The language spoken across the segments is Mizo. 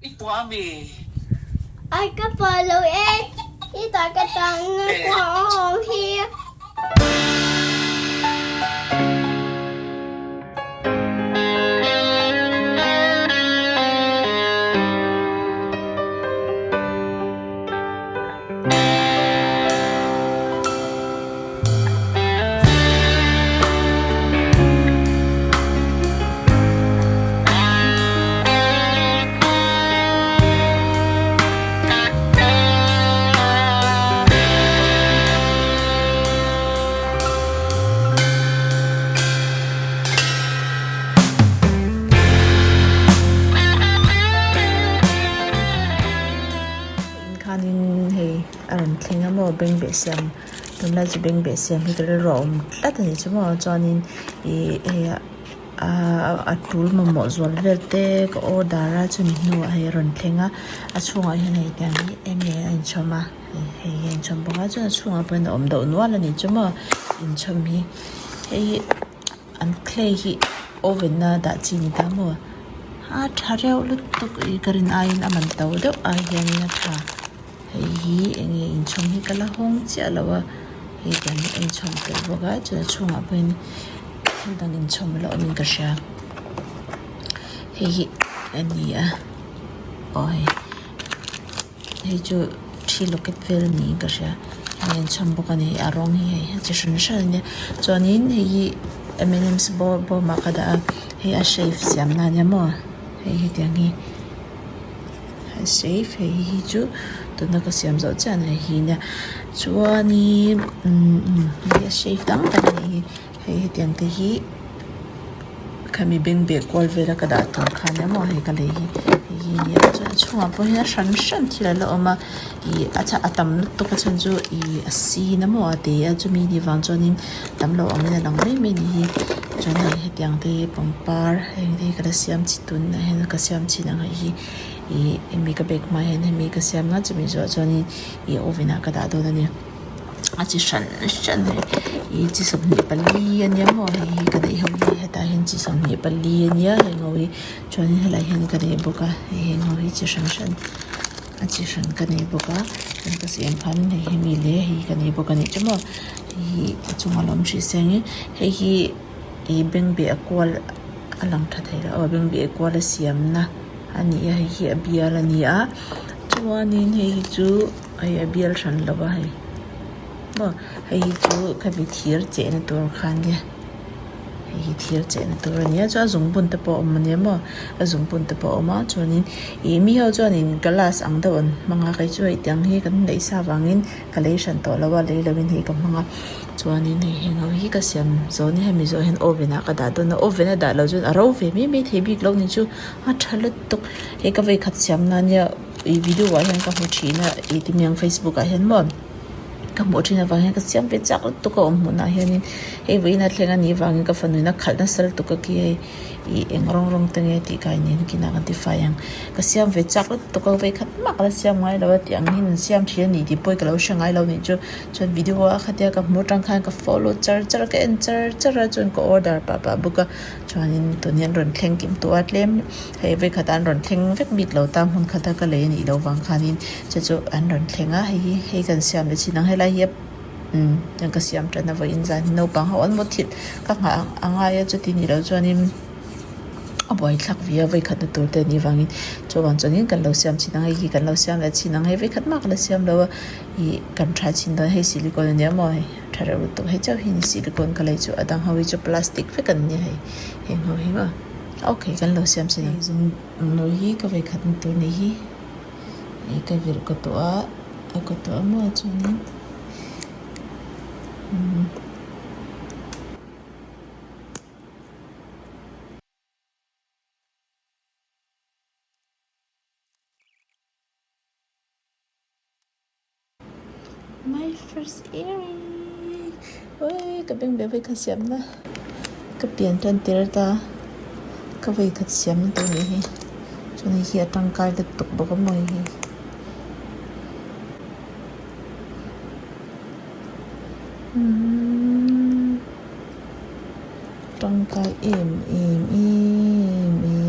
I pua ami? Ai ka pua lo e, i ta ka tan na kua awm hi. Khanin hei a rawn thleng a maw bengbeh siam tunlai chu bengbeh siam hi ka rilru a awm tlat a ni chu maw chuanin ih hei ah a tul mamawh zual vel te ka order a chumi hnuah hei a rawn thleng a a chhungah hian hei tiang hi em em a inchhawm a hei hi a inchhawm bawk a chuan a chhungah pawh hian a awm deuh nual a ni chu maw inchhawm hi hei hi. An clay hi oven a dah chi ni ta maw a tha reuh lutuk ih ka rin aiin a man to deuh ai hianin a tha hei hi eng nge inchhawm hi ka la hawng chiah lo a hei tiang hi a inchhawm tel bawk a chuan a chhungah pawhin thil dang inchhawm la awmin ka hria hei hi a ni a aw hei. Hei chu thi locket vel niin ka hria hei an chhawm bawk a ni a rawng hi hei chi hran hran a nia chuanin hei hi M and M's bawm ah ka dah a hei a shave siam na ania maw hei hetiang hi a shave hei hi chu tuna ka siam zawh chiah a ni hi nia chuanin umm hei a shave dang dang a nih hi hei hetiang te hi. Khami bengbeh kual vela ka dah tur kha nia maw hei ka lei hi hei hi nia chuan a chhungah pawh hian a hran hran thil a la awm a ih a chhan a tam lutuk a chhan chu ih a sin a maw a te a chumi ni vang chuanin tam lo angin a lang mai mai a ni hi chuan hei hetiang te hi pangpar heng te hi ka la siam chhin tunah hian ka siam chhin ang hei hi ih hemi ka bag hmaah hian hemi ka siam a chumi zawhah chuanin ih oven ah ka dah dawn a ni. A chi hran hran hei ih chi 24 ania maw hei hi ka neih ho hi hetah hian chi 24 ania heng ho hi chuanin helaiah hian ka nei bawk a hei heng ho hi chi hran hran a chi hran ka nei bawk a chuan ka siam khan hei hemi leh hei hi ka nei bawk a nih chu maw hei hi a chungah lo awm hrih se ang in hei hi ih bengbeh a kual a lang tha thei lo aw bengbeh a kual a siamna a ni a hei hi a bial a ni a chuanin hei hi chu. Hei a bial hran lo a hei maw hei hi chu khami thir chehna tur kha ania hei hi thir chehna tur a nia chuan a zungbun te pawh a awm ania maw a zungbun te pawh a awm a chuanin ih mi ho chuanin glass ang deuh an hmang a kei chu hei tiang hi kan neih sa vangin ka lei hran tawh lo a lei lovin hei ka hmang a chuanin hei heng ho hi ka siam zawh ni hemi zawh hian oven ah ka dah dawn a oven a dah loh chuan a ro ve mai mai thei bik lo ni chu a tha lutuk hei ka vawikhat siam na ania. Ih video ah hian ka hmu thin a ih ti miang facebook ah hian maw ka hmuh thin avang hian ka siam ve chak lutuk a awm hmunah hianin hei vawiin a thleng a nih vangin ka fanu in a khalh nasa lutuk a khi hei ih eng rawng rawng te nge tih kai nen kinah kan ti fai ang ka siam ve chak lutuk a vawikhat mah ka la siam ngai lo a tih ang hian an siam thin a ni tih pawh hi ka lo hre ngai lo nih chu chuan video ah khatia ka hmuh atang khan ka follow char char a ka en char char a chuan ka order pah pah bawk a chuanin tun hian rawn thleng kim tawh a tlem. Hei vekhat an rawn thleng vek bik lo ta hmun khata ka lei a nih loh vang khanin che chu an rawn thleng a hei hi hei kan siam leh chin ang helai hi umm ka siam tan a vawiin zan hi naupang ho an maw thil ka nghah a ngai a chuti nih loh chuanin a buaithlak ve a vawikhatna tur te a nih vangin chuvang chuanin kan lo siam chin ang hei hi kan lo siam leh chin ang hei vekhat mah ka la siam lo a ih kan tha chin dawn hei silicone a nia maw hei tha reuh lutuk hei chauh hi ni silicone ka lei chu a dang ho hi chu plastic vek an nia hei heng ho hi maw. Ok kan lo siam sin ang zum nawi hi ka vei khat na tur ni hi ih ka virh ka tawh a a ka tawh a maw chuanin umm. My first earring oi ka beng ve vawikhat siam na ka pian tan tir ta ka vawikhat siam na tur nih hi chuan hei hi a tangkai lutuk bawk a maw hei hi. Tangkai em em em e.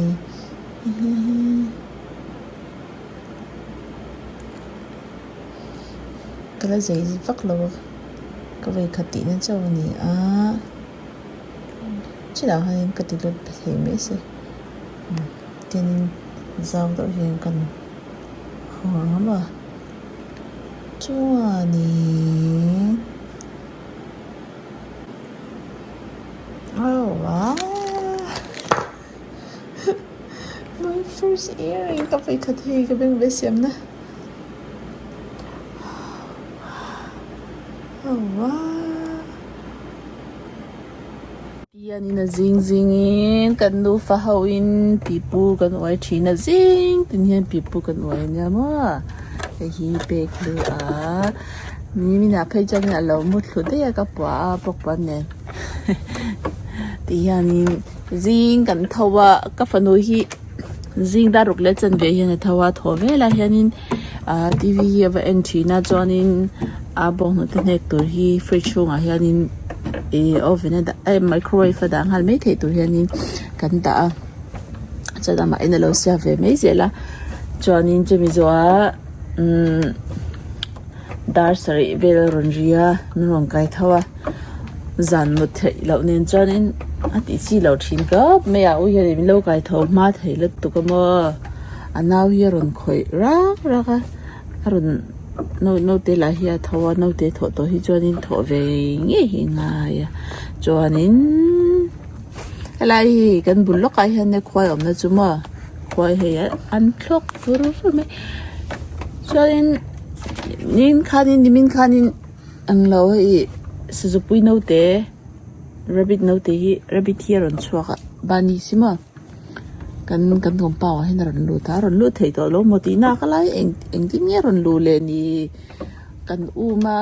ka la zei vak lo a ka vawikhat tihna chauh a ni a chilah hianin ka ti lut thei mai se tin zau deuh hian kan haw ang a chuanin oh wow my first earring ka vawikhat hei ka beng ve siam na. Tihianin a zing zingin kan nufa hoin pipu kan uai thin a zing tin hian pipu kan uai ania maw hei hi pek hlu a niminah phei chuan a lo mu thlu daih a ka puah a bawkbawn nen tihianin zing kan tho a ka fanu hi. Zing dar ruk leh chanve hian a tho a thaw velah hianin ahh t v hi a va en thin a chuanin a bawnghnute hnek tur hi fridge chhungah hianin ihh oven a dah eh microwave a dah nghal mai theih tur hianin kan dah a chuan amah in alo siam ve mai zel a chuanin chumi zawhah umm dar sarih vel a rawn ri a min rawn kai tho a. Zan mut theih loh nen chuanin a tih chi loh thin khawp mai a u hian min lo kai tho hma thei lutuk a maw a nau hi a rawn khawih rak rak a a rawn naute lah hi a tho a naute thawh tawh hi chuanin thawh ve ngei hi a ngai a chuanin helai hi kan bul lawkah hian khuai awmna chu maw khuai hei an thlawk fur fur mai chuanin nin khanin nimin khanin. Ang lo hei sazupui naute rabbit naute hi rabbit hi a rawn chhuak a bunny si maw kan kan compound ah hian a rawn lut a a rawn lut thei tawh lo maw tih nak a lai eng engtin nge a rawn luh leh ni kan um a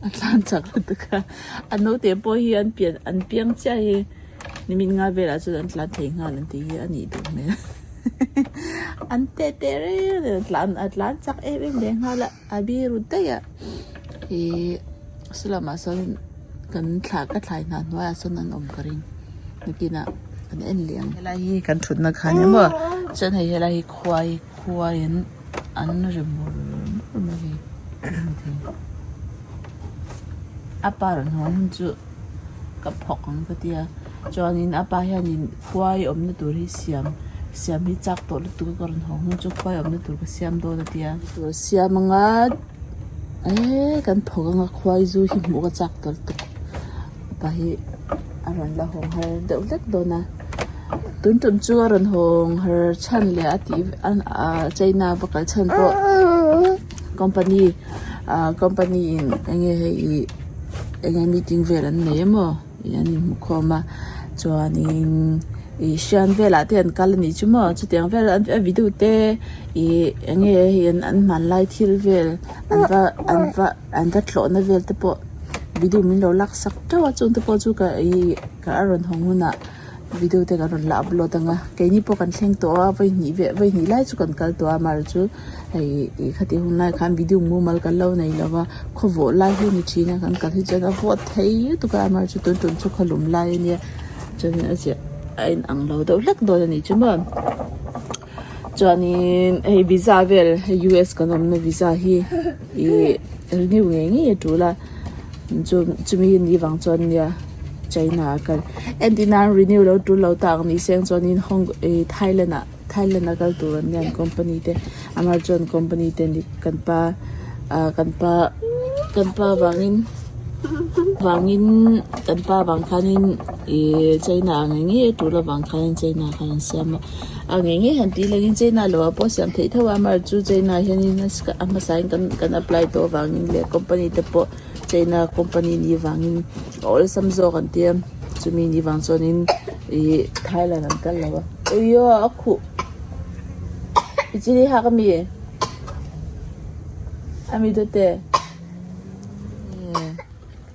a tlan chak lutuk a a naute pawh hi an pian an piang chiah hi nimin nga velah chuan an tlan thei nghal an tih hi a nih duh hmel an teh teh reng a tlan a tlan chak em em leh nghal a. A biru daih a ihh saw lamah sawn kan thla ka thlai hna hnuaiah sawn an awm ka ring nakinah kan en leh ang helai hi kan thutna kha ania maw chuan hei helai hi khuai khuai an an ri mur mur mai hei a pa rawn haw hun chu ka phawk ang ka tia chuanin a pa hianin khuai awmna tur hi siam siam hi chak tawh lutuk a ka rawn haw hun chu khuai awmna tur ka siam dawn a tia tur siam anga eee kan phawk anga khuai zu hi hmuh ka chak tawh lutuk a pa hi a rawn la hawng har deuh hlek dawn a tun tum chu a rawn hawng har chhan leh a tih ah china va kal chhan pawh company ah company in eng nge hei ih eng nge meeting vel an nei emaw ih an inhmu khawm a chuanin ih hrian velah te an kal a nih chu maw chutiang vel a video te ih eng nge hei an hmanlai thil vel an va an va an va tlawhna vel te pawh video min lo lak sak teuh a chung te pawh chu ka ih ka a rawn hawng hunah video te kan rawn la upload ang a keini pawh kan thleng tawh a vawi hnih veh vawi hnih lai chu kan kal tawh a amaherawh chu hei ih khati hun lai khan video mumal kan lo nei lo va khawvawh lai hi a ni thin a kan kal hi chuan a vawt thei lutuk a amaherawh chu tun tum chu khawlum lai a nia chuanin a ziah a inang lo deuh hlek dawn a nih chu maw chuanin hei visa vel hei U S kan awmna visa hi ih renew ngei ngei a tul a. Chumi ni vang chuan nia China a kal entir nan renew lo tul lo tak ni seng chuanin Hong ih Thailand ah Thailand a kal tur an nia an company te amah chuan company te ni kan pa ah kan pa kan pa vangin vangin kan pa vang khanin ih China ang ngei ngei a tul avang khanin China khan an siam a a ngei ngei han tih lengin China lo ah pawh siam theih tho a amaherawhchu chu China hianin a hmasa in kan kan apply tawh avangin leh company te pawh China company nih vangin a awlsam zawk an tia chumi nih vang chuanin ih Thailand an kal lo a uiaw a khuh i chili hak ami ami dawt e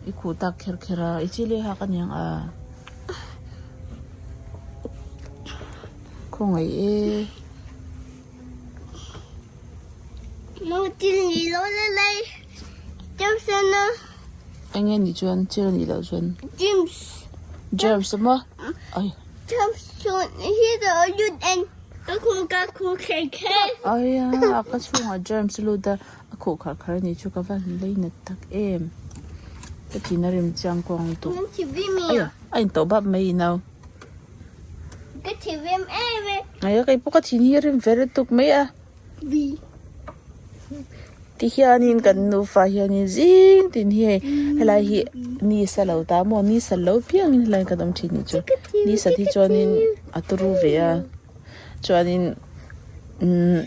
i khuh tak kher kher a i chili hak aniang a. Khawngaih e. Eng nge nih chuan thil a nih loh chuan. Germs a maw? Ai. Ai a, ka chhungah germs a lut a. khuh kharh kharh a nih chu ka va han lei nat tak em ka thin a rim chiang kuang lutuk aia a intawh bap mai i nau. Ka thin rim em e. Aia kei pawh ka thin hi a rim ve lutuk mai a. Ti hianin kan nufa hianin zing tin hi hei helai hi ni sa lo ta maw ni sa lo piangin helai kan awm thin nih chu ni sat hi chuanin a turu ve a chuanin umm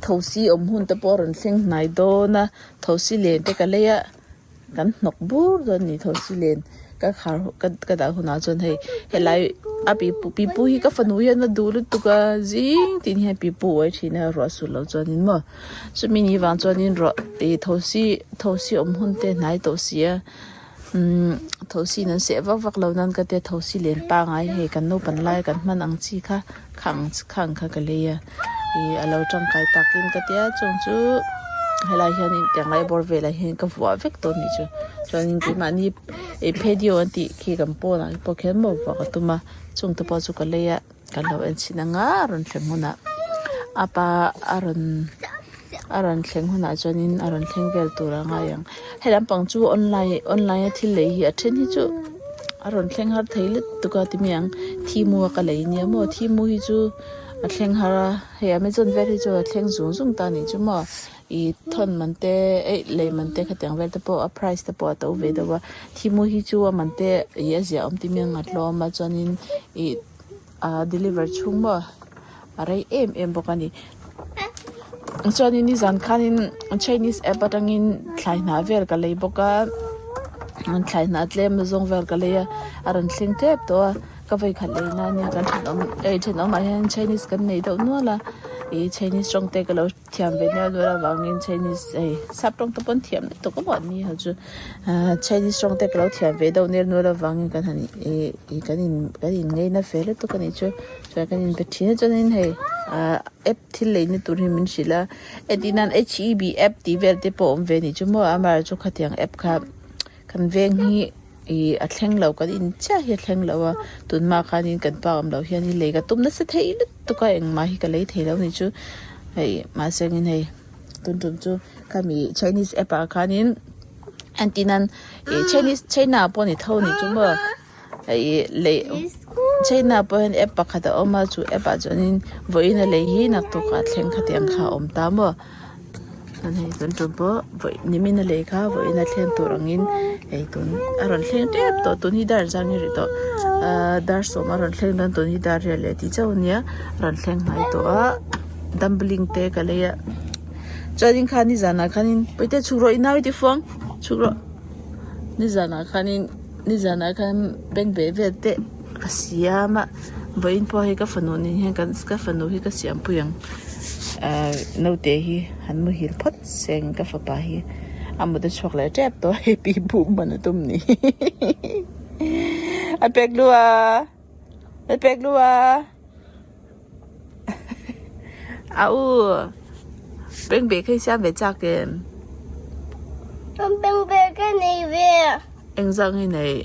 thosi awm hun te pawh a rawn thleng hnai dawn a thosi len te ka lei a. Kan hnawk bur dawn a ni tho si len ka khar ka dah hunah chuan hei helai a pipu pipu hi ka fanu hian a duh lutuk a zing tin hian pipu a uai thin a ruah sul loh chuanin maw chumi ni vang chuanin ruah ih thosi thosi awm hun te hnai tawh si a umm thosi in an seh vak vak lo nan ka tia thosi len pangai hei kan naupang lai kan hman ang chi kha khang khang kha ka lei a ih a lo tangkai takin ka tia chung chu helai hianin tiang lai bawr velah hian ka vuah vek tawh anih chu chuanin keimahni ih phedio an tih khi kan pawnah te pawh khian maw vuah ka tum a chung te pawh chu ka lei a kan lo en chhin anga a rawn thleng hunah a pa a rawn a rawn thleng hunah chuanin a rawn thleng vel tur a ngai ang he lampang chu online online a thil lei hi a then hi chu a rawn thleng har thei lutuk a ti mai ang thi mu a ka lei nia maw thi mu hi chu a thleng har a hei amazon vel hi chu a thleng zung zung ta anih chu maw ih thawn man te eih lei man te khatiang vel te pawh a price te pawh a to ve deuh a thi mu hi chu a man te ih a ziah awm ti mai ang a tlawm a chuanin ih a deliver chhung maw a rei em em bawk a ni chuanin nizan khanin chinese app atangin thlai hnah vel ka lei bawk a thlai hnah tlem zawng vel ka lei a a rawn thleng tep tawh a ka vawikhat lei na ania kan thenawm eh thenawm ah hian chinese kan nei deuh nual a ih chinese tawng te ka lo thiam ve nual nual avangin chinese hei sap tawng te pawn thiam lutuk a maw an ni ho chu ahh chinese tawng te ka lo thiam ve deuh nel nual avangin kan han ih ih kan in kan in ngaina fe lutuk a nih chu chuan kan inbe thin a chuanin hei ahh app thil leina tur hi min hrilh a entir nan h e b app tih vel te pawh a awm ve a nih chu maw amaherawhchu khatiang app kha kan veng hi ih a thleng lo kan in chiah hi a thleng lo a tunhma khanin kan pa awm loh hian lei ka tum nasa thei lutuk a engmah hi ka lei thei lo a ni chu hei mahse engin hei tun tum chu khami chinese app ah khanin entir nan ih chinese china pawh a ni tho a ni chu maw hei lei china pawh hian app pakhat a awm a chu app ah chuanin vawiin a lei hi naktuk ah thleng khatiang kha a awm ta maw. Chuan hei tun tum pawh vawi nimin a lei kha vawiin a thleng tur angin hei tun a rawn thleng tep tawh tun hi dar zang hi ri tawh ahh dar sawm a rawn thleng dawn tun hi dar riat leh tih chauh ania a rawn thleng hnai tawh a dumpling te ka lei a chuanin kha nizanah khanin pawite chhuk rawh i nau i ti fuang chhuk rawh nizanah khanin nizanah khan bank beh vel te ka siam a vawiin pawh hei ka fanu nen hian kan ka fanu hi ka siam pui ang ahh naute hi han muhil phawt seng ka fapa hi a mut a chhuak leh tep tawh a hei pi buk man a tum ni a pek lu a a pek lu a a u beng beh kha i siam ve chak em beng beh ka nei ve engzah nge nei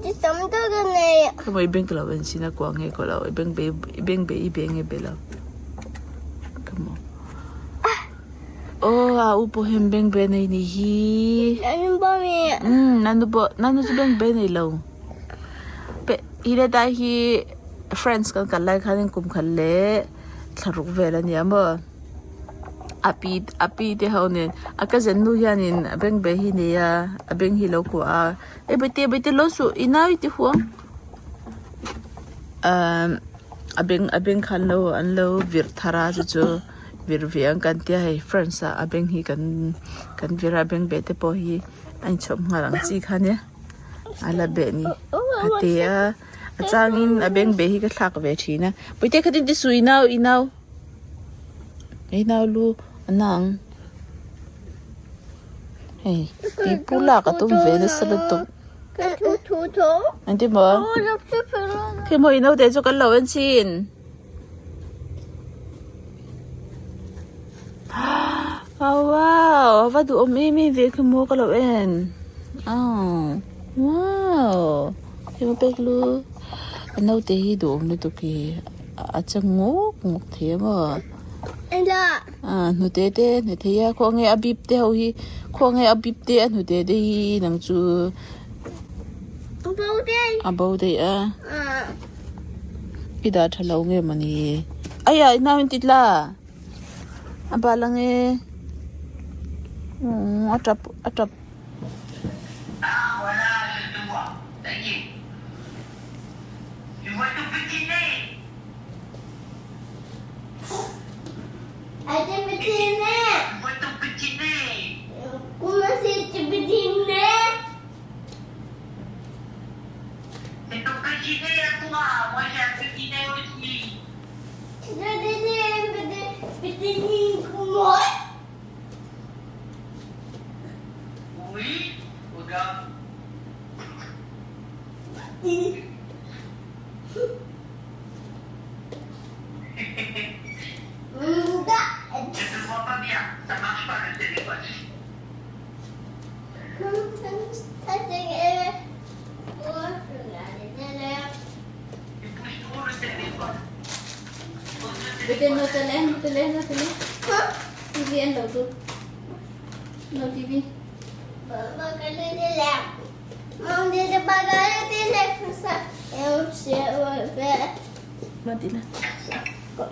Ti tam deuh ka nei. Ka maw i beng ka lo en chin a kuah nge ko lo i beng be i beng be i be nge be lo. Ka maw. Oh a u pawh hian beng be nei ni hi. Nanu pawh mi. Um nanu pawh nanu chu beng be nei lo. Pe hi le dai hi friends kan kal lai khanin kum khat leh thlaruk vel a nia maw. A pi a pi te ho nen a cousin nu hianin a beng be hi nei a a beng hi lo kuah a. E bete bete lo suh i nau i ti huang ahh a beng a beng kha an lo an lo vir thar a chu chu vir ve ang kan tia hei friends ah a beng hi kan kan vir a a beng beh te pawh hi a inchhawp nghal ang chi kha nia a la beh ni a ti a a changin a beng beh hi ka thlak ve thin a puite khatin ti suh i nau i nau i nau lu a na ang. Hei pipu lak a tum ve nasa lutuk engtin maw khi maw i naute chu kan lo en chhin oh wow a va duhawm em em ve khi maw ka lo en oh wow khi maw pek lu a naute hi duhawm lutuk hi a che nguk nguk thei a maw. Ah hnute te a hne thei a khawnge a bip te ho hi khawnge a bip te a hnute te hi nang chu a bo daih a i dah tha lo nge mawni aiah i nau in ti tla a bal ange a tap a tap.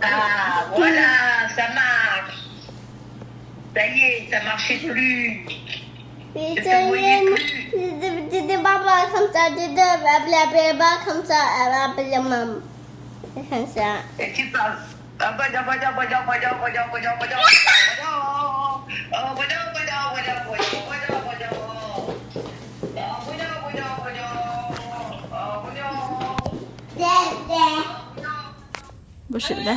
Ah, voilà, ça marche. Ça y est, ça marchait plus. Je te voyais plus. Et tu parles. Ah, Va hrilh le.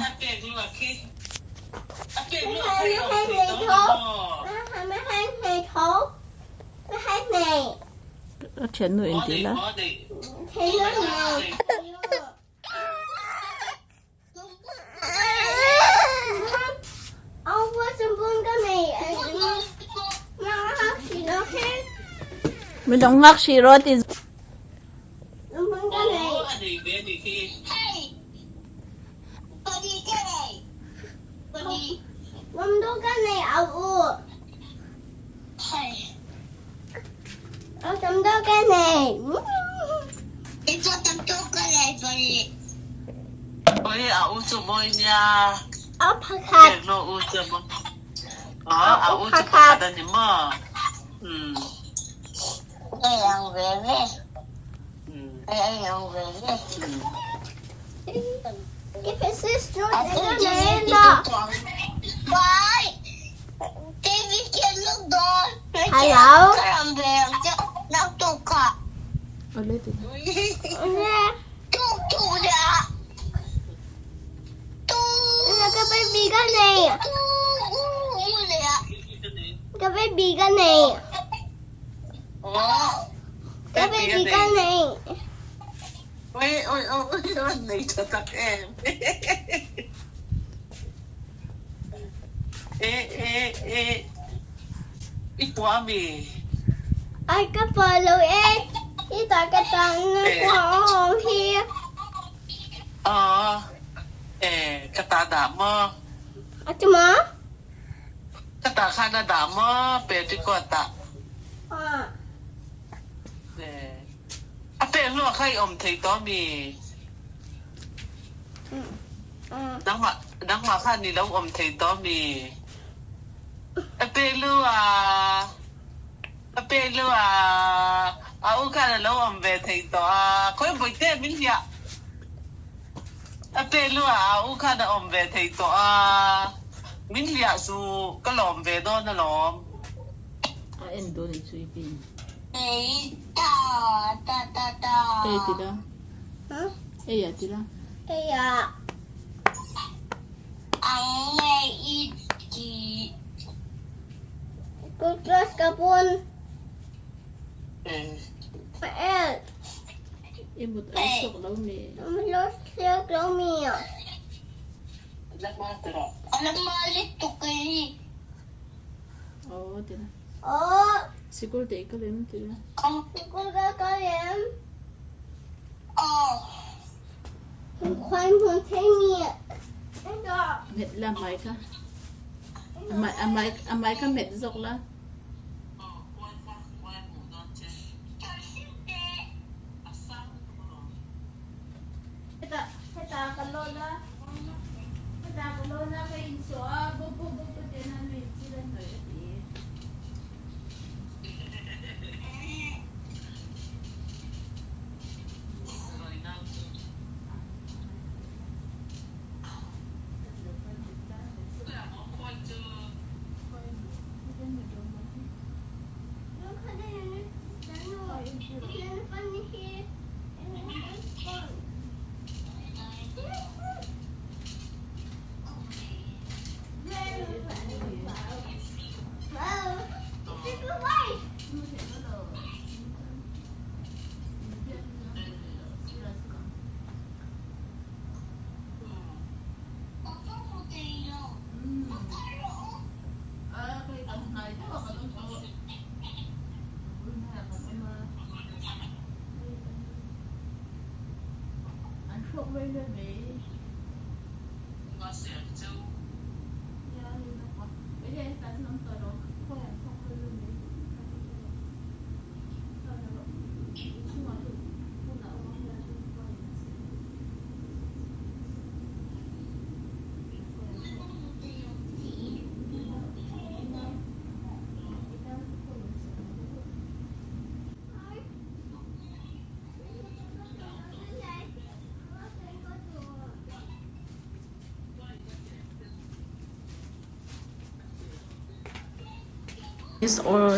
A thiannu in ti la. Min lo nghak hrih rawh ti. A en dawn i chui pin. Ei ti la. Ei ah ti la. I mut an chhuak lo mi. Aw ti la. Sikul te i kal em ti la. Nghet la hmai kha. A hmai kha hmet zawk la. Hetah ka lawn a, hetah ka lawn a, ka insawh a, bawp bawp bawp ka ti a, nanu in chil a hnawih a ti.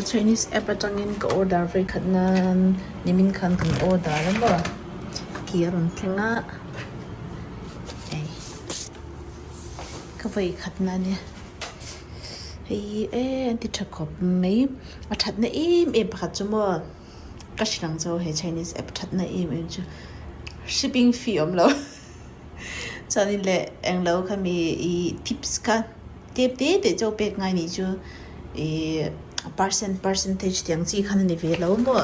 Chinese app atangin ka order vei khat nan nimin khan kan order a maw ki a rawn thleng a hei ka vei khat na ania hei hi e an ti tha khawp mai a thatna em em pakhat chu maw ka hrilh ang chu hei Chinese app thatna em em chu shipping fee awm lo. Chuanin leh englo kha mi ih tips kha tep te te chu pek ngai nih chu ih percent percentage tih ang chi khan a ni ve lo maw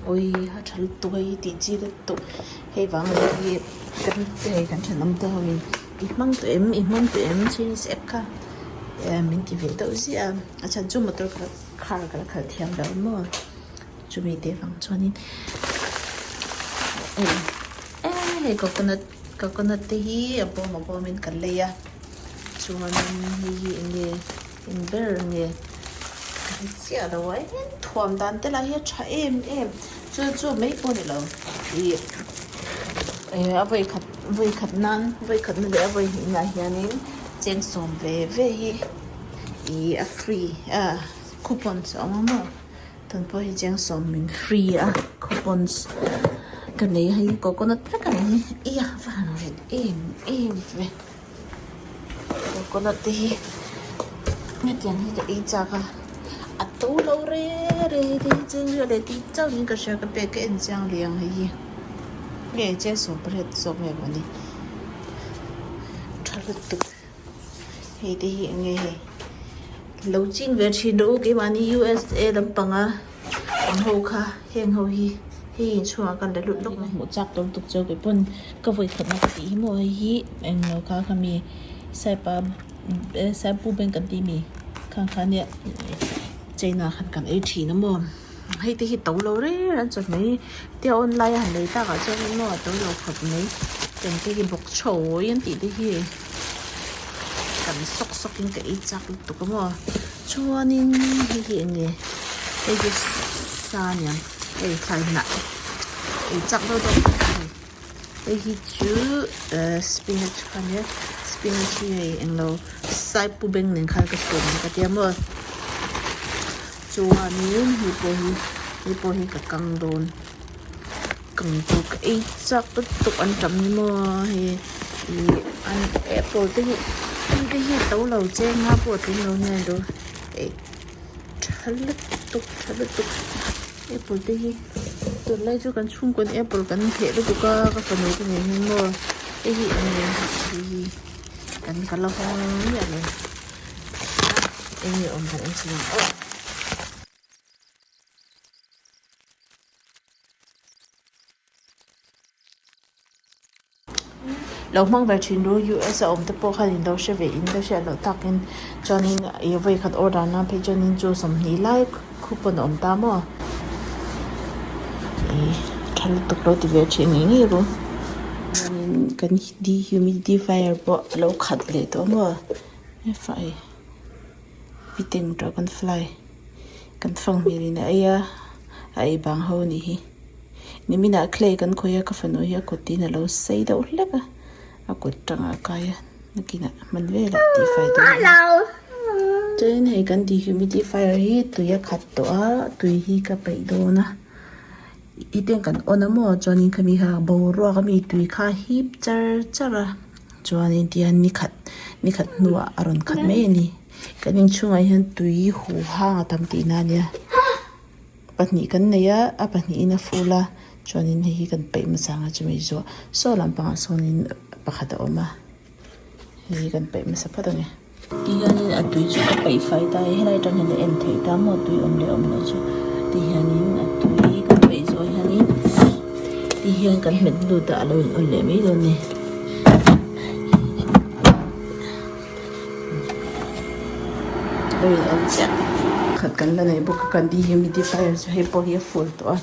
awi a tha lutuk a hi tih chi lutuk hei vang leh hi kan hei kan thenawm te ho in i hmang tawh em i hmang tawh em chinese app kha min ti ve deuh ziah a a chhan chu motor kha car ka la khalh thiam lo maw. Chumi te vang chuanin hei coconut coconut te hi a bawm a bawmin kan lei a chuanin hei hi eng nge eng ber nge ka hre chiah lo a eng thuam dan te lah hi a tha em em chu chu mai pawh a ni lo ih a vawikhat vawikhat nan vawikhat na leh a vawihnih naah hianin cheng sawm ve ve hi ih a free a coupons a awm a maw. Tun pawh hi cheng sawm min free a coupons ka nei a hei coconut vek a ni hi eia va han rit em em ve coconut te hi hetiang hi ka ei chak a a to lo re re te hi cheng riah leh tih chauh in ka hria ka pek ka en chiang leh ang hei hi nge cheng sawm pariat zawk nge mawni tha lutuk. Hei te hi eng nge hei lo ching ve thin rawh u keimahni USA lampanga awm ho kha heng ho hi hei inchhungah khan la lut lawk mai. Hmuh chak tawm tuk chu kei pawn ka vawi khatna ka tih hi maw hei hi eng lo kha kha mi saipa saipu bank kan tih mi khang kha nia china khan kan ei thin a maw hei te hi to lo reng an chawhmeh hi tia online a han lei takah chuan maw a to lo khawp mai eng te hi bawk chhawi an tih te hi. Kan sawk sawk in ka ei chak lutuk a maw chuanin hei hi eng nge hei hi sa aniang hei thlai hnah ei chak deuh deuh hei hei hi chu ehh spinach kha ania spinach hi hei englo saipu beng nen khan ka chhum ang ka tia maw chuanin hei pawh hi hei pawh hi ka kang dawn. Kang tur ka ei chak lutuk an tam ni maw hei ih an apple te hi hei te hi to lo cheng a pawh tling lo nia ilo ei tha lutuk tha lutuk apple te hi tunlai chu kan chhungkaw in apple kan heh lutuk a ka fanu te nen hian maw hei hi eng nge hei hi kan ka la hawng miah lo eng nge awm dan en chhin ang aw. Lo hmang ve thin ru US a awm te pawh khan in lo hre ve in ka hriat loh takin chuanin ih vawi khat order nan phei chuanin chu 20 lai coupon a awm ta maw ih tha lutuk lo ti ve thin ngei ngei ru chuanin kan dehumidifier pawh a lo khat leh tawh maw he fai. Fitting dragon fly kan fang hmel in a ei a a ei bang ho a nih hi niminah clay kan khawih a ka fanu hi a kut in a lo sei deuh hlek a a kut tangah a kai a nakinah hman velah tihfai tur a ni chuanin hei kan dehumidifier hi tui a khat tawh a tui hi ka peih dawn a iten kan on a maw chuanin khami kha boruak ami tui kha a hip char char a. Chuanin tihian ni khat ni khat hnuah a rawn khat mai a ni. Kan inchhungah hian tui huh hang a tam tihna a nia. Pahnih kan nei a, a pahnihin a ful a, chuanin hei hi kan peih hmasa ang a chumi zawh saw lampangah sawnin pakhat a awm a, hei hi kan peih hmasa phawt a ni. Tihianin a tui chu ka peih fai ta a, helai atang hian a en theih ta maw tui awm leh awm loh chu. Tihianin a tui kan peih zawh hianin tihian kan hmet lut a, a lo in on leh mai dawn a ni. A lo in on chiah. Khat kan la nei bawk a, kan dehumidifier chu hei pawh hi a full tawh a.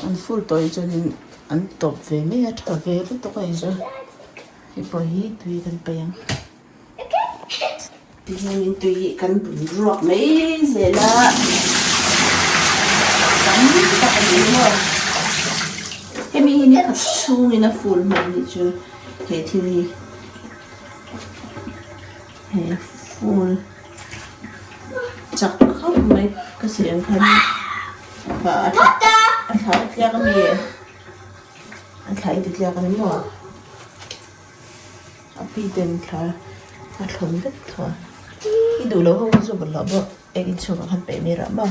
An full tawh hi chuanin an tawp ve mai a tha ve lutuk a ni chu hei pawh hi tui kan paih ang tihianin tui hi kan bun ruak mai zel a tam tak a ni maw hemi hi ni khat chhungin a full hman nih chu he thil hi he full chak khawp mai ka sawi ang khan. A thla i tliak a mi? A thla i ti tliak a ni maw? A pi ten thla a thlawn vek tho a. I duh loh ho chu bawlhhlawh bawk ek inchhungah khan peih mai rah maw?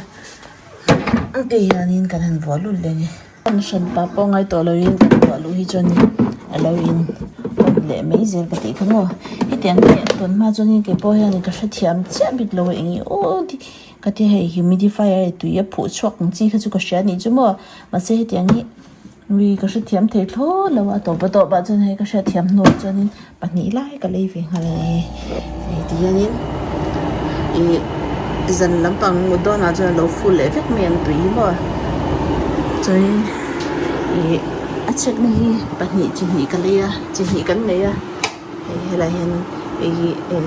Ti hianin kan han vuah lut leh a ni. An hran pa pawh ngai tawh loin kan vuah luh hi chuanin a lo in on leh mai zel ka tih kha maw? Hetiang hi tun hma chuanin kei pawh hianin ka hrethiam chiah bik lo a eng i aw ti. Ka ti hei humidifier hei tui a phuh chhuak ang chi kha chu ka hria anih chu maw mahse hetiang hi mi ka hrethiam thei thlawt lo a tawp a tawp ah chuan hei ka hriatthiam hnuah chuanin pahnih lai ka lei ve nghal a ni hei tihianin ih zan lampang mut dawnah chuan a lo full leh vek mai ang tui hi maw chuanin ih a chhekna hi pahnih chi hnih ka lei a chi hnih kan nei a. Hei helai hian hei hi eh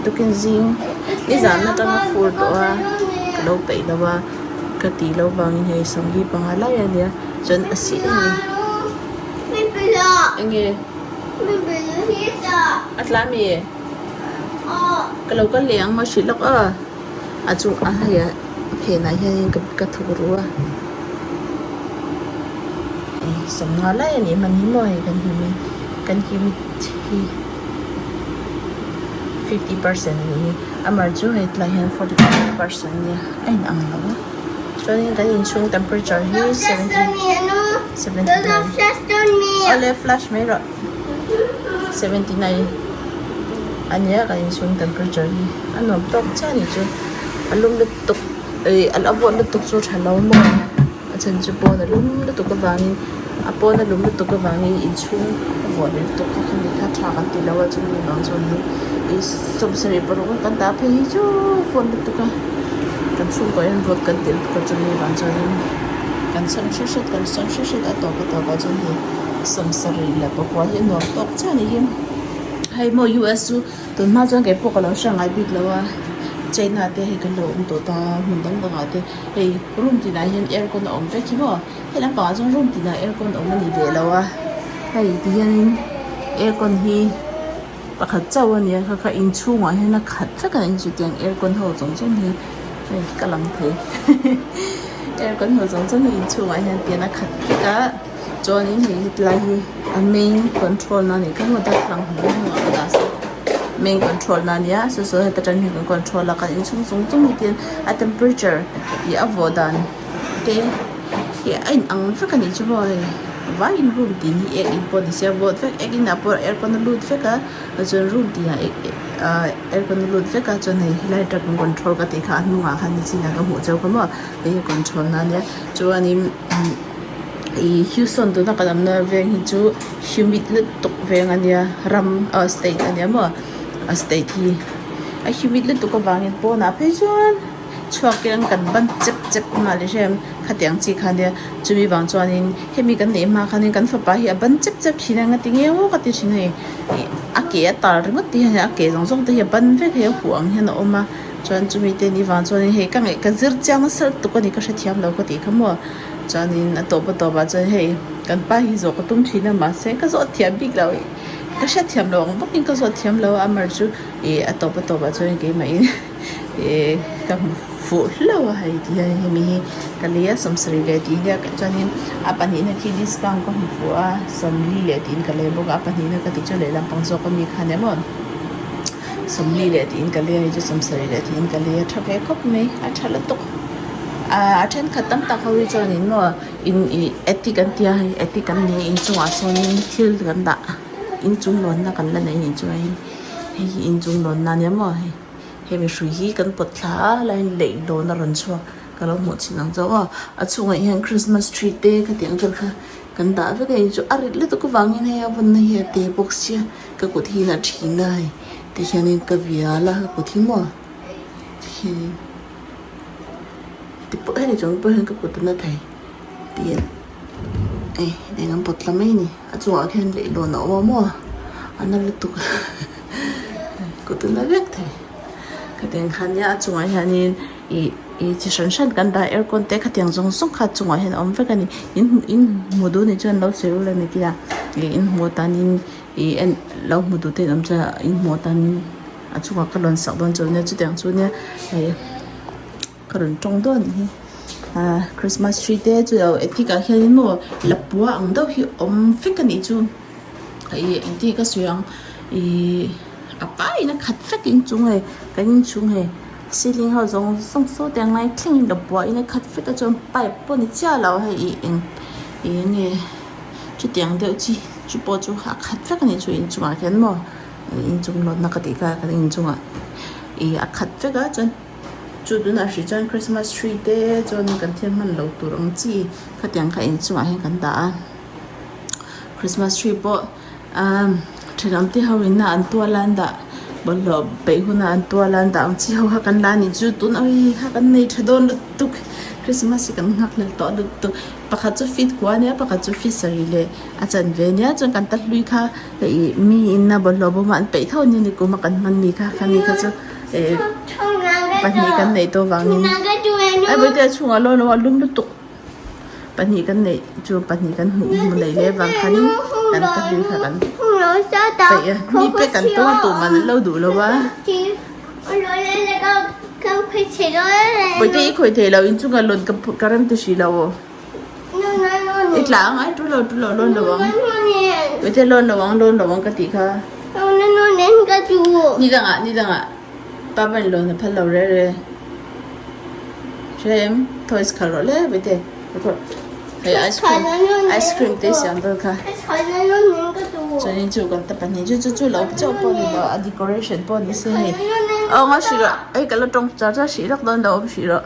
tukin zing nizan atanga fur tawh a ka lo peih lo a ka tih loh vangin hei sawmli panga lai a nia chuan a sih em ni enge a tla mi ka lo kal leh ang maw hrilh lawk a a chung a hei a phenah hianin ka thuk ru a sawmnga lai a nih hman hi maw hei kan hmu kan him hi 50% a nih hi amah chu hei tlai hian 45% a nia a in ang lo a chuanin kan inchhung temperature hi 79 awle flash mai rawh 79 a nia kan inchhung temperature hi a nuam tawk chiah a nih chu a lum lutuk ih a vawt lutuk chu a tha lo maw. A chhan chu pawn a lum lutuk avangin a pawn a lum lutuk avangin inchhung a vuah leh lutuk kha khami kha tha kan ti lo a chumi vang chuanin ih 76 kan dah phei hi chu phone lutuk a kan chhungkaw hian vote kan ti lutuk a chumi vang chuanin kan sawn hret hret kan sawn hret hret a tawp a tawp ah chuan hei 79 hi a nuam tawk chiah a ni hi hei maw U_S chu. Tunhma chuan kei pawh ka lo hre ngai bik lo a, China te hei kan lo awm tawh ta hmun dang dangah te hei room tinah hian aircon a awm vek hi maw he lampangah chuan room tinah aircon awm a ni ve lo a hei ti hianin aircon hi pakhat chauh a ni a kha kha inchhungah hian a khat vek a ni chutiang aircon ho zawng zawng hi hei ka lang thei aircon ho zawng zawng hi inchhungah hian tian a khat vek a chuanin hei hetilai hi a main control na anih kha maw darthlalang hmuh hnungah ka dah sak main control na ania saw saw heta tang hian kan control a kan inchhung chung chung hi tian a temperature ih a vawh dan te hi a in ang vek anih chu maw hei vaiin room tin hi ek in pawh ni se a vawt vek ek inah pawh aircon a lut vek a chuan room tinah aircon a lut vek a chuan hei helai atang kan control ka tih kha a hnungah khan nichinah ka hmuh chauh kha maw hei hi control na ania chuanin. Ih Houston tuna kan awmna veng hi chu humid lutuk veng a nia ram ah state a nia maw a state hi a humid lutuk avangin pawnah phei chuan chhuak hian kan ban chep chep nghal i hrem khatiang chi kha nia chumi vang chuanin hemi kan neih hma khanin kan fapa hi a ban chep chep thin a engati nge aw ka ti thin a ni ih a ke a tar ringawt te hian a ke zawng zawng te hi a ban vek hi a huh ang hian a awm a chuan chumi te ni vang chuanin hei ka ngaih ka zir chiang nasa lutuk a ni ka hrethiam lo ka tih kha maw. Chuanin a tawp a tawpah chuan hei kan pa hi zawh ka tum thin a mahse ka zawh thiam bik lo ka hriat thiam lo ang bawkin ka zawh thiam lo a amar chu ih a tawp a tawpah chuan keimahin ih ka hmu fuh hlauh a hei ti hian hemi hi ka lei a sawmsarih leh tih nia chuanin a pahnihna khi discount ka hmu fuh a sawmli leh tiin ka lei bawk a a pahnihna ka tih chu lehlam pang zawk ami kha nia maw sawmli leh tiin ka lei a hei chu sawmsarih leh tiin ka lei a tha ve khawp mai a tha lutuk. Ahh a thenkhat tam tak ho hi chuanin maw in ih attic an tia hei attic an nei inchungah sawnin thil kan dah inchung lawnna kan la nei anih chuanin hei hi inchung lawnna ania maw hei hemi hrui hi kan pawt thla a helaiin leihlawn a rawn chhuak ka lo hmuh chin ang chu aw a chhungah hian christmas tree te khatiang vel kha kan dah vek a ni chu a rit lutuk avangin hei a vawnna hi a te bawk sia ka kut hi a thin a hei tihianin ka vial a ka kut hi maw tihianin. Ti pawh heti chung pawh hian ka kut a na thei tih hei eng an pawt tla mai a ni a chungah khian leihlawn a awm a maw a na lutuk kut a na vek thei khatiang khan nia a chungah hianin ih ih chi hran hran kan dah aircon te khatiang zawng zawng kha a chungah hian a awm vek a ni in in hmu duh anih chuan lo sawi ula ni tia ih in hmuh atanin ih en lo hmu duh te an awm chuan in hmuh atanin. A chungah ka rawn sak dawn chu nia chutiang chu nia hei ka rawn tawng dawn anih hi ah christmas tree te chu lo attic ah hianin maw lapua ang deuh hi awm vek anih chu ih engtin nge ka sawi ang ih a vaiin a khat vek inchung hei kan inchung hei ceiling ho zawng zawng saw te ang lai thlengin lapua in a khat vek a chuan pipe pawh ni chiah lo hei ih eng ih eng nge chutiang deuh chi chu pawh chu a khat vek anih chu inchungah khian maw. Inchung lawnna ka tih kha kan inchungah ih a khat vek a chuan chu tunah hrih chuan christmas tree te chuan kan thil hman loh tur ang chi khatiang kha inchungah hian kan dah a christmas tree pawh ahh thenawm te ho in a an tual a an dah bawlhhlawh peih huna an tual a an dah ang chi ho kha kan la a nih chu tunah hei kha kan nei tha dawn lutuk christmas hi kan nghak hlel tawh lutuk pakhat chu feet kua a nia pakhat chu feet sarih leh a chanve a nia chuan kan ta hlui kha. Hei mi in a bawlhhlawh bawm a an peih tho ania ni kum a kan hman ni kha khami kha chu eh pahnih kan neih tawh vangin ai bawihte a chhungah lawn lo a lum lutuk pahnih kan neih chu pahnih kan hmuh hmu neih leh vang khanin kan ta hlui kha kan peih a mi pe kan tawng a tumah an lo duh lo a bawihte i khawih theih loh inchungah lawn ka rem ti hrih lo aw. I tla ang ai tu lo tu lo lawn lo ang Wete lawn lo ang lawn lo ang ka tih kha Ni dangah ni dangah Papa in lawn a phal lo re re Hre em toys khal rawh le Wete Hei ice cream ice cream te siam vel kha Chuanin chu kan ta pahnih chu chu chu lo chauh pawh ni lo a decoration pawh ni se hei Aw nga hrih rawh hei ka la tawng char char hrih lawk dawn lo awm hrih rawh.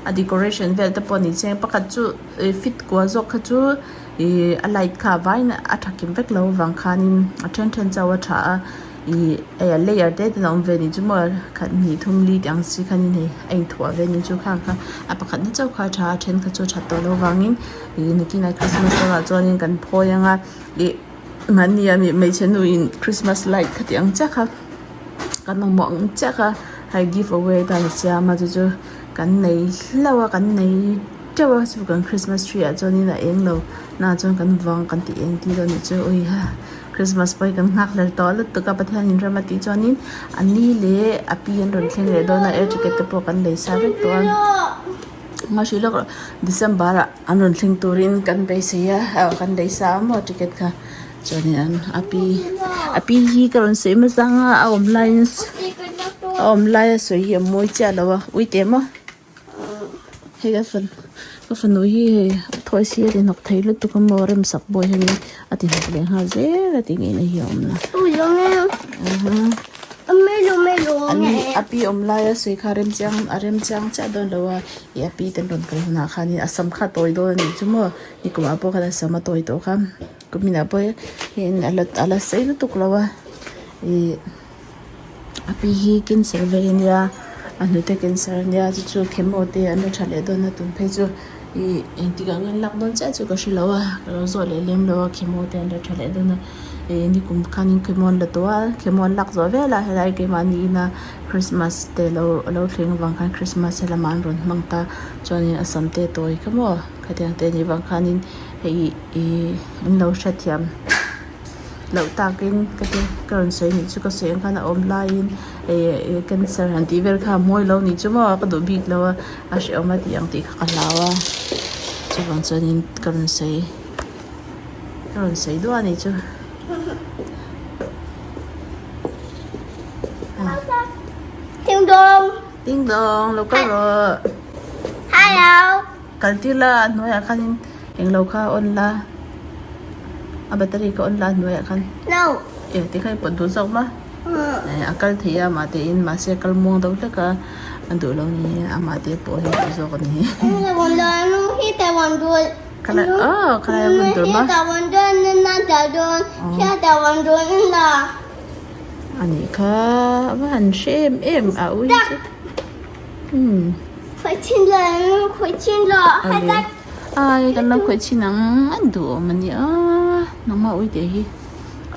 A decoration vel te pawh ni chiang pakhat chu ih fit kua zawk kha chu ih a light kha a vaiin a tha kim vek lo avang khanin a then then chauh a tha a ih hei a layer te ten a awm ve ni chu maw khat hnih thum li tih ang si khanin hei a inthuah ve ni chu khang kha a pakhat na chauh kha a tha a then kha chu a that tawh loh avangin ih nakinah christmas lamah chuanin kan phawi ang a ih mahni a hmeichhe nu in christmas light kha tih ang chiah kha kan mamawh ang chiah kha hei give away atan a siam a chu chu. Kan nei hlauh a kan nei teuh a chu kan christmas tree ah chuanin a eng lo na chuan kan vang kan tih eng tir a nih chu ui ha christmas pawh hi kan nghak hlel tawh lutuk a Pathianin ram a tih chuanin a ni leh a pi an rawn thleng leh dawn a air ticket te pawh kan lei sa vek tawh a hma hrih lawk loh December ah an rawn thleng turin kan beisei a ah kan lei sa a maw ticket kha chuanin an a pi a pi hi ka rawn sawi hmasa ang a a awm laiin. A awm lai a sawi hi a mawi chiah lo a uite maw hei ka fanu ka fanu hi hei a thawi si a ti hnawk thei lutuk a maw remsak pawh hian a ti hnawk leh nghal zel a ti ngei na hi a awm la. An a pi awm laia sawi kha remchiang a remchiang chiah dawn lo a, ih a pi te an rawn kal hunah khanin a sam kha a tawi dawn a nih chu maw, nikumah pawh khan a sam a tawi tawh kha, kuminah pawh hian a la a la sei lutuk lo a, ih a pi hi cancer vei a nia a hnute cancer a nia chu chu chemo te an la tha leh dawn a tun phei chu ih engtik ah nge an lak dawn chiah chu ka hre lo a ka lo zawh leh lem lo a chemo te an la tha leh dawn a. Ih nikum khanin chemo an la tawh a chemo an lak zawh velah helai keimahni ina christmas te lo lo thleng avang khan christmas helamah an rawn hmang ta chuanin a sam te tawi kha maw khatiang te anih vang khanin hei ih in lo hrethiam loh takin ka ti ka rawn sawi anih chu ka sawi ang khan a awm laiin ih cancer han tih vel kha a mawi lo anih chu maw ka duh bik lo a a hrehawm a tih ang tih kha ka hlau a chuvang chuanin ka rawn sawi. Ka rawn sawi duah a nih chu. Ding dong. Ding dong lo kal rawh. Hello. Kal tir la a hnuaiah khanin englo kha on la. A battery kha on la a hnuaiah khan. No. E tikhan i pawt duh zawk ma. A kal thei a mahte in mahse a kal muang deuh hlek a a duh lo ni amah te pawh hi duh zawk a ni. Khalai aw khalai a vun tur ma. Anih kha a va han hre em em a ui chu umm. Ai kan lo khawih chhin ang a duhawm a nia nangmah ui teh hi.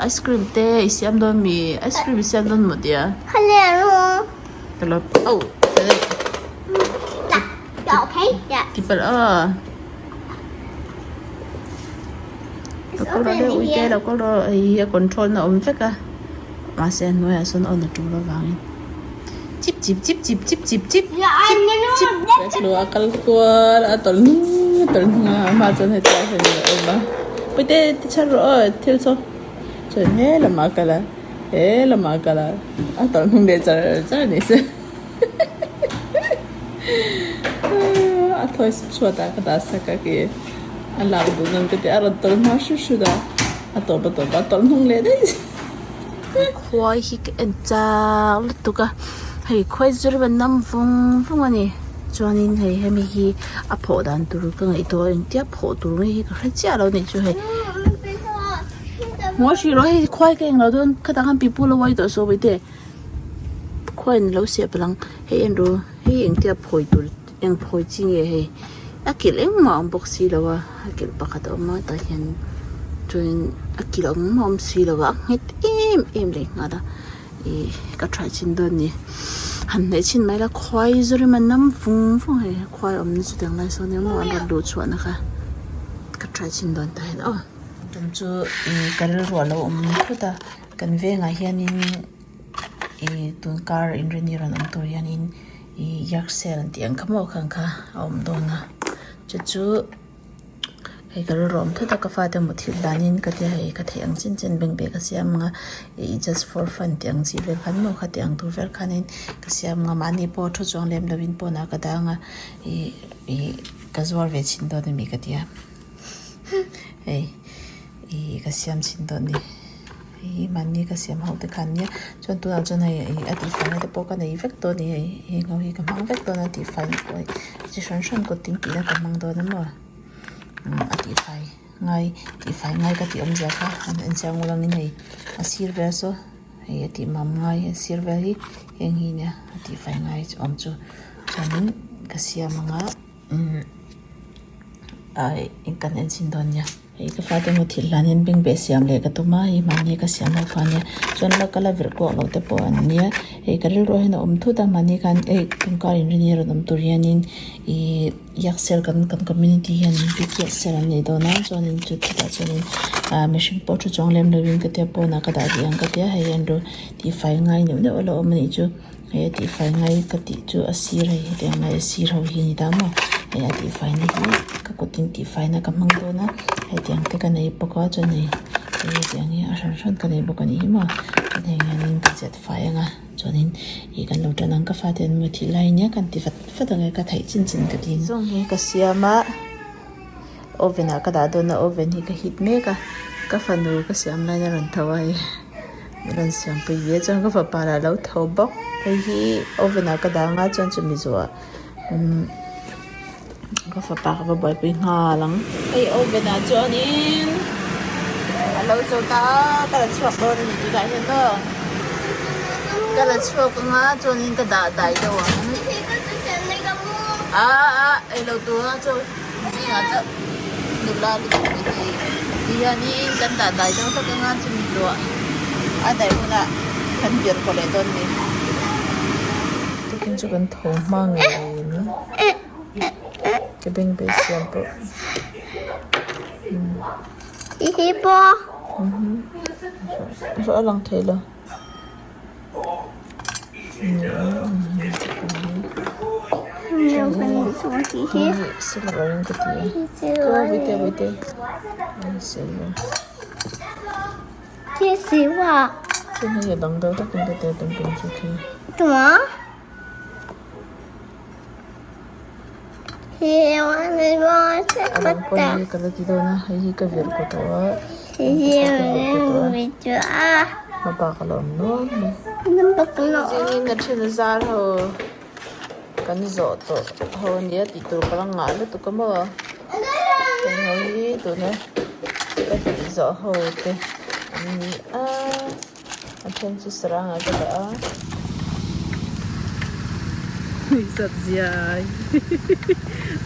Ice cream te i siam dawn mi ice cream i siam dawn maw tia ka lo oh ti palh a lo kal rawh le ui te lo kal rawh hei hi a control na awm vek a mahse a hnuaiah sawn on a tul avangin chip chip chip chip chip chip chip chip chip a kal kual a tawlh hnung a tawlh hnung a amah chuan hetiang hian a awm a puite ti chhan rawh aw thil saw chuan he lamah a kal a he lamah a kal a a tawlh hnung leh char char a ni se a thawi chhuat ah ka dah sak a ki a lak duh nan ka ti a rawn tawlh hma hrut hrut a a tawp a tawp a tawlh hnung leh daih. Khuai hi ka en chak lutuk a hei khuai chu rim a nam vung vung a ni chuanin hei hemi hi a phawh dan tur ka ngaihtuah a engtia phawh tur nge hi ka hre chiah lo anih chu hei ngawi hrih rawh hei khuai ka englo dawn khatah khan pipu lo uai tawh sawi teh khuaiin a lo siah palh ang hei en ru hei engtia phawi tur eng phawi chi nge hei a kilh engmah a awm bawk si lo a a kilh pakhat a awm a tah hian chuanin a kilh engmah a awm si lo a a nghet em em leh nghal a ih ka try chhin dawn a ni han hnaih chhin mai la khuai zawrem a nam vung vung a hei khuai awmna chu tiang lai sawn emaw an rawn luh chhuahna kha ka try chhin dawn tah hian aw tum chu ih ka rilru a lo awm phut a kan vengah hianin ih tun kar inrini rawn awm tur hianin. Ih yak sale an tih ang kha maw khang kha a awm dawn a chu chu hei ka rilru awm thut a ka fate muthilh danin ka tia hei ka theih ang chin chin bank bag a siam ang a ih just for fun tih ang chi vel khan maw khati ang tur vel khanin ka siam ang a mahni pawh thu chuang lem lovin pawnah ka dang a ih ih ka zuar ve chhin dawn ami ka tia hei ih ka siam chhin dawn a ni. Hei mahni ka siam ho te kha an nia chuan tunah chuan hei ih a tihfai na te pawh ka nei vek dawn a ni hei heng ho hi ka hmang vek dawn a tihfai na pawh hi chi hran hran kut tin tihna ka hmang dawn a maw a tihfai ngai tihfai ngai ka tih awmzia kha an en chiang ngul angin hei a sir vel saw hei a tih mam ngai a sir vel hi heng hi nia a tihfai ngai awm chu chuanin ka siam ang a umm ai kan en chhin dawn nia. Hei ka fate maw thil hlanin bengbeh siam leh ka tum a, hei mahni ka siam ho kha ania chuan la ka la virh kuak loh te pawh an nia hei ka rilru hian a awm thut a mahni khan hei tawngka inrini rawn awm tur hianin ihh yak sel kan kan community hian big yak sel an nei dawn a chuanin chu chutah chuanin ah mihring pawh thu chuang lem lovin ka tia pawnah ka dah rih ang ka tia hei an ru tihfai ngai neuh neuh a la awm anih chu. Hei a tihfai ngai ka tih chu a sir hei hetiang lai a sir ho hi a ni ta maw hei a tihfai na hi ka kut in tihfai na ka hmang dawn a hetiang te ka nei bawk a chuan hei hei hetiang hi a hran hran ka nei bawk a nih hi maw chuan heng hianin ka chet fai ang a chuanin ih kan lo tan ang ka fate an maw thih lai nia kan ti vat vat ang e ka theih chin chin ka ti zawng hi ka siam a oven ah ka dah dawn a oven hi ka heat mek a ka fanu ka siam laiin a rawn tho a hei. Min rawn siampui ve a chuan ka fapa lah a lo tho bawk. Hei hi oven ah ka dang a chuan chumi zawhah umm ka fapa ka va buaipui nghal ang. Hei oven ah chuanin a lo zo ta a ka la chhuak dawn a ni tunah hian maw ka la chhuak ang a chuanin ka dah dai deuh ang. A a ei lo tur a chu zingah chauh nula lutuk te hi ti hianin kan dah dai deuh hlek anga chumi luah a daih hunah kan vir kaw leh dawn ni. Tukin chu kan tho hma ngei mai ka beng beh siam pawh. A lang thei lo. A dang pawh hi ka la ti dawn a hei hi ka vir kaw tawh a hma bak a la awm nual mai zingin a then a zar ho kan zawh tawh ho a nia tih tur ka la ngah lutuk a maw heng ho hi tuna ka tih zawh ho te an ni a a then chu sarang ah ka dah a. Nuihzat ziai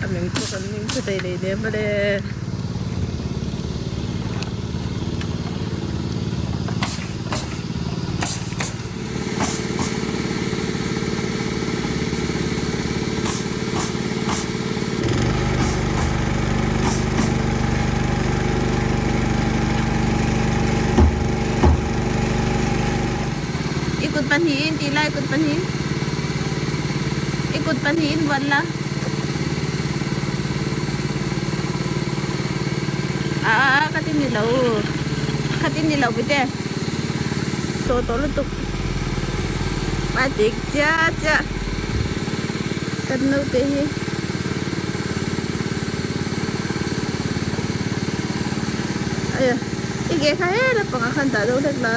a meng pawh kan ning tha thei leh nem ale. I kut pahnihin tih lai kut pahnih I kut pahnihin vawn la A a a khatin ni lo khatin ni lo puite tawh tawh lutuk a dik chiah chiah kan naute hi. Aia i ke kha he lampangah khan dah deuh hlek la.